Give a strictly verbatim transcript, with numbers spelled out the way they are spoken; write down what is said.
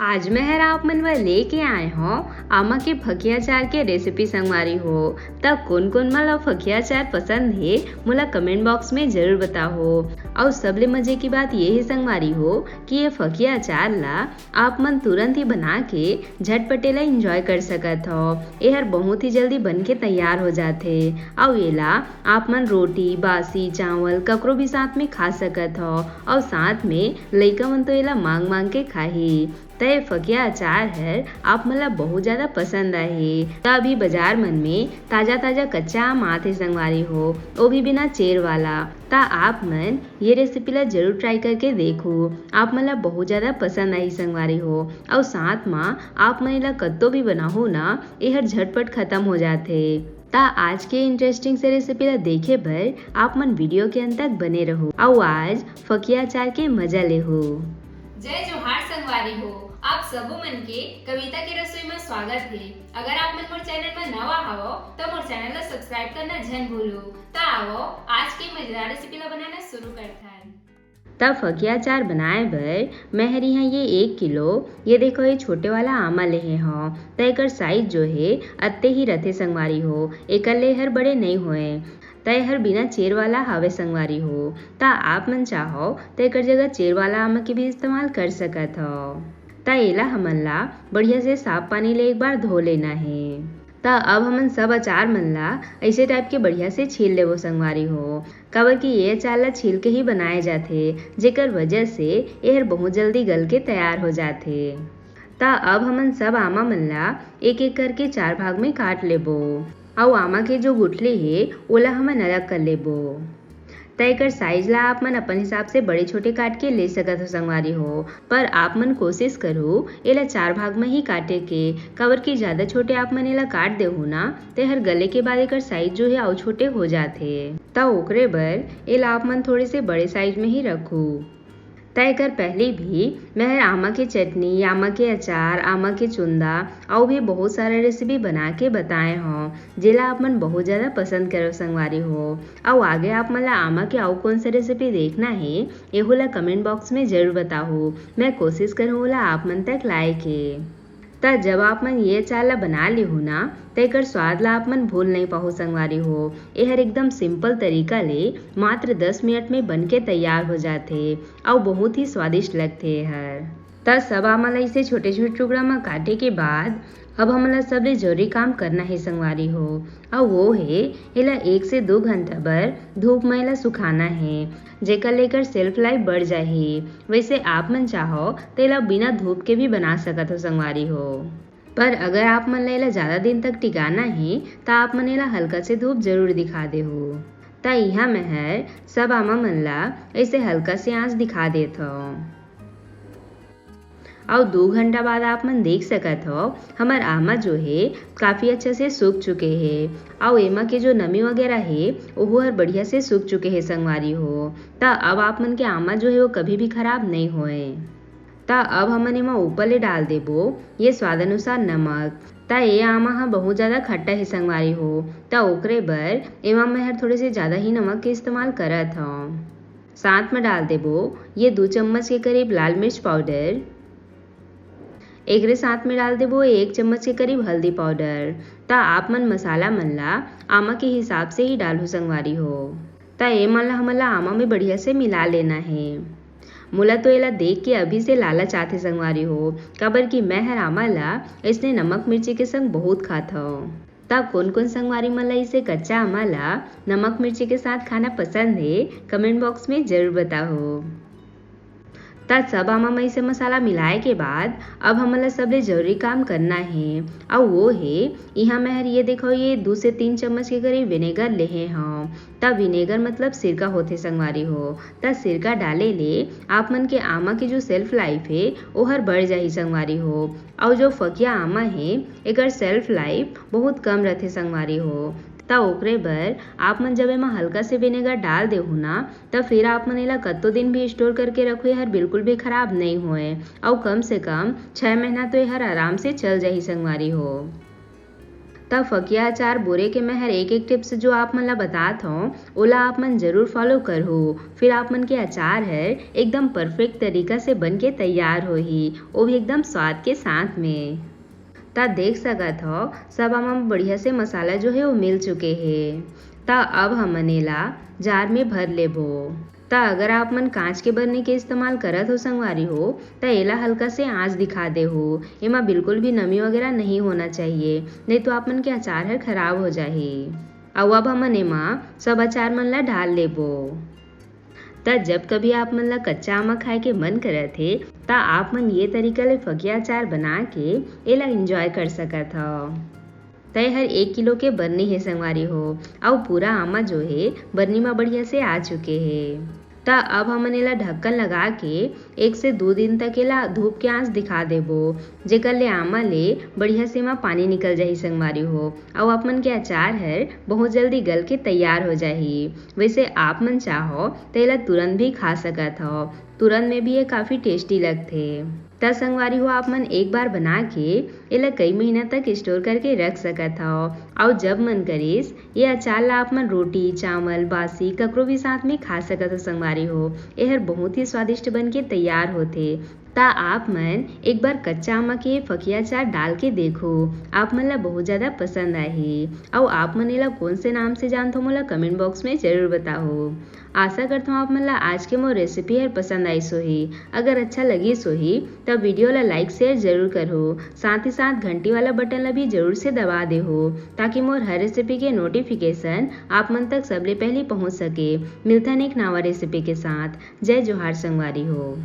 आज मैं हर आप मन बर लेके आए हौं आमा के फकिया अचार के रेसिपी संगवारी हो। त कोन कोन मन ला फकिया अचार पसंद हे, मोला कमेंट बॉक्स में जरूर बताओ। अउ सबले मजे की बात ये हे संगवारी हो कि ये फकिया अचार ला आप मन तुरंत ही बना के झटपट एला एंजॉय कर सकत हव। एहर बहुत ही जल्दी बन के तैयार हो जाथे। अउ एला आप मन रोटी, बासी चावल ककरो भी साथ में खा सकत हव। अउ साथ में लइका मन तो एला मांग मांग के खाही। त ये फकिया अचार हर आप मन ला बहुत ज्यादा पसंद आही। त अभी बाजार मन में ताजा ताजा कच्चा आम आथे संगवारी हो, वो भी बिना चेर वाला। त आप मन ये रेसिपी ला जरूर ट्राई करके देखो, आप मन ला बहुत ज्यादा पसंद आही संगवारी हो। अउ साथ मा आप मन एला कत्तो भी बनाहू ना, एहर झटपट खत्म हो जाथे। त आज के इंटरेस्टिंग से रेसिपी ला देखे बर आप मन वीडियो के अंत तक बने रहो। अउ आज फकिया अचार के मजा लेहो। जय जोहार संगवारी हो, आप सबो मन के कविता के रसोई में स्वागत हे। अगर आप मन मोर चैनल में नवा हवो, त मोर चैनल ला सब्सक्राइब करना झन भूलो। त आवो, आज के मजेदार रेसिपी ला बनाना शुरू करथन। त फकिया अचार बनाए बर मैं हर इहाँ ये एक किलो, ये देखो, ये छोटे वाला आमा लेहे हौं। त एकर साइज जो हे, अत्ते ही रथे संगवारी हो, एकर ले हर बड़े नइ होए। त एहर बिना चेर वाला हावे संगवारी हो। त आप मन चाहो त एकर जगह चेर वाला आमा के भी इस्तेमाल कर सकत हव। त एला हमन ला बढ़िया से साफ पानी ले एक बार धो लेना हे। त अब हमन सब अचार मन ला ऐसे टाइप के बढ़िया से छील लेबो संगवारी हो, काबर कि ये अचार ला छील के ही बनाए जाथे, जेकर वजह से एहर बहुत जल्दी गल के तैयार हो जाथे। त अब हमन सब आमा मन ला एक एक करके चार भाग में काट लेबो, अउ आमा के जो गुठली हे, ओला हमन अलग कर लेबो। त एकर साइज ला आप मन अपन हिसाब से बड़े छोटे काट के ले सकत हो संगवारी हो, पर आप मन कोशिश करू एला चार भाग में ही काटे के, काबर कि ज्यादा छोटे आप मन एला काट देहू ना, त एहर गले के बाद एकर साइज जो हे अउ छोटे हो जाथे। त ओकरे बर एला आप मन थोड़े से बड़े साइज में ही रखू। त एकर पहली भी मैं हर आमा के चटनी, आमा के अचार, आमा के चुंदा अउ भी बहुत सारा रेसिपी बना के बताए हौं, जेला आप मन बहुत ज्यादा पसंद करव संगवारी हो। अउ आगे आप मन ला आमा के अउ कौन सा रेसिपी देखना हे, एहू ला कमेंट बॉक्स में जरूर बताहू। मैं कोशिश करहूँ ओला आप मन तक लाए के। त जब आप मन ये अचार ला बना लेहू ना, त एकर स्वाद ला आप मन भूल नइ पाहू संगवारी हो। एहर एकदम सिंपल तरीका ले मात्र दस मिनट में बन के तैयार हो जाथे अउ बहुत ही स्वादिष्ट लगथे एहर। त सब आमा ला इसे छोटे-छोटे टुकड़ा म काटे के बाद अब हमन ला सबले जरूरी काम करना हे संगवारी हो, अउ वो हे एला एक से दो घंटा बर धूप म एला सुखाना हे, जेकर ले एकर शेल्फ लाइफ बढ़ जाही। वैसे आप मन चाहो त एला बिना धूप के भी बना सकत हो संगवारी हो, पर अगर आप मन ला एला ज्यादा दिन तक टिकाना हे त आप मन एला हल्का से धूप जरूर दिखा देहू। त इहाँ मैं हर सब आमा मन ला ऐसे हल्का से आँच दिखा देत हव। अउ दू घंटा बाद आप मन देख सकत हव, हमर आमा जो हे काफी अच्छा से सूख चुके हे, अउ एमा के जो नमी वगैरह हे, ओहू हर बढ़िया से सूख चुके हे संगवारी हो। त अब आप मन के आमा जो हे, वो कभी भी खराब नइ होए। त अब हमन एमा ऊपर ले डाल देबो ये स्वाद अनुसार नमक। त ये आमा ह बहुत ज्यादा खट्टा हे संगवारी हो, त ओकरे बर एमा मैं हर थोड़े से ज्यादा ही नमक के इस्तेमाल करत हव। साथ में डाल देबो ये दू चम्मच के करीब लाल मिर्च पाउडर। एकरे साथ में डाल देबो एक चम्मच के करीब हल्दी पाउडर। त आप मन मसाला मन ला आमा के हिसाब से ही डालहु संगवारी हो। त ए मन ला हमन ला आमा में बढ़िया से मिला लेना हे। मोला तो एला देख के अभी से लालच आथे संगवारी हो, काबर कि मैं हर आमा ला अइसने नमक मिर्ची के संग बहुत खात हव। त कोन-कोन संगवारी मन ला इसे कच्चा आमा ला नमक मिर्ची के साथ खाना पसंद हे, कमेंट बॉक्स में जरूर बताओ। त सब आमा में इसे मसाला मिलाए के बाद अब हमन ला सबले जरूरी काम करना हे, अउ वो हे, इहाँ मैं हर ये देखो, ये दू से तीन चम्मच के करीब विनेगर लेहे हव। त विनेगर मतलब सिरका होथे संगवारी हो। त सिरका डाले ले आप मन के आमा के जो शेल्फ लाइफ हे, ओहर बढ़ जाही संगवारी हो। अउ जो फकिया आमा हे, एकर शेल्फ लाइफ बहुत कम रथे संगवारी हो। त ओकरे बर आप मन जब एमा हल्का से विनेगर डाल देहू ना, त फिर आप मन एला कत्तो दिन भी स्टोर करके रखो, एहर बिल्कुल भी खराब नइ होए। अउ कम से कम छह महीना तो एहर आराम से चल जाही संगवारी हो। त फकिया अचार बोरे के मैं हर एक एक टिप्स जो आप मन ला बतात हव, ओला आप मन जरूर फॉलो करहू। फिर आप मन के अचार हर एकदम परफेक्ट तरीका से बन के तैयार होही, वो भी एकदम स्वाद के साथ में। त देख सकत हव, सब आमा म बढ़िया से मसाला जो हे वो मिल चुके हे। त अब हमन एला जार में भर लेबो। त अगर आप मन कांच के बरनी के इस्तेमाल करत हो संगवारी हो, त एला हल्का से आंच दिखा देहू। एमा बिल्कुल भी नमी वगैरह नहीं होना चाहिए, नहीं तो आप मन के अचार हर खराब हो जाही। अउ अब हमन एमा सब अचार मन ला डाल लेबो। त जब कभी आप मन ला कच्चा आमा खाए के मन करत हे, त आप मन ये तरीका ले फकिया अचार बना के एला एंजॉय कर सकत हव। त ए हर एक किलो के बरनी हे संगवारी हो, अउ पूरा आमा जो हे बरनी म बढ़िया से आ चुके हे। त अब हमन एला ढक्कन लगा के एक से दू दिन तक एला धूप के आंच दिखा देबो, जेकर ले आमा ले बढ़िया से एमा पानी निकल जाही संगवारी हो, अउ आप मन के अचार हर बहुत जल्दी गल के तैयार हो जाही। वैसे आप मन चाहो त एला तुरंत भी खा सकत हव, तुरंत में भी ये काफ़ी टेस्टी लगथे। त संगवारी हो, आप मन एक बार बना के एला कई महीना तक स्टोर करके रख सकत हव, अउ जब मन करिस ये अचार ला आप मन रोटी, चावल, बासी ककरो भी साथ में खा सकत हो संगवारी हो। एहर बहुत ही स्वादिष्ट बन के तैयार होथे। त आप मन एक बार कच्चा आमा के फकिया अचार डाल के देखो, आप मन ला बहुत ज़्यादा पसंद आही। अउ आप मन एला कौन से नाम से जानथो, मोला कमेंट बॉक्स में जरूर बताओ। आशा करथों आप मन ला आज के मोर रेसिपी हर पसंद आइस होही। अगर अच्छा लगिस होही त वीडियो ला लाइक शेयर जरूर करहू, साथ ही साथ घंटी वाला बटन ला भी जरूर से दबा देहू, ताकि मोर हर रेसिपी के नोटिफिकेशन आप मन तक सबले पहली पहुंच सके। मिलथन एक नवा रेसिपी के साथ। जय जोहार संगवारी हो।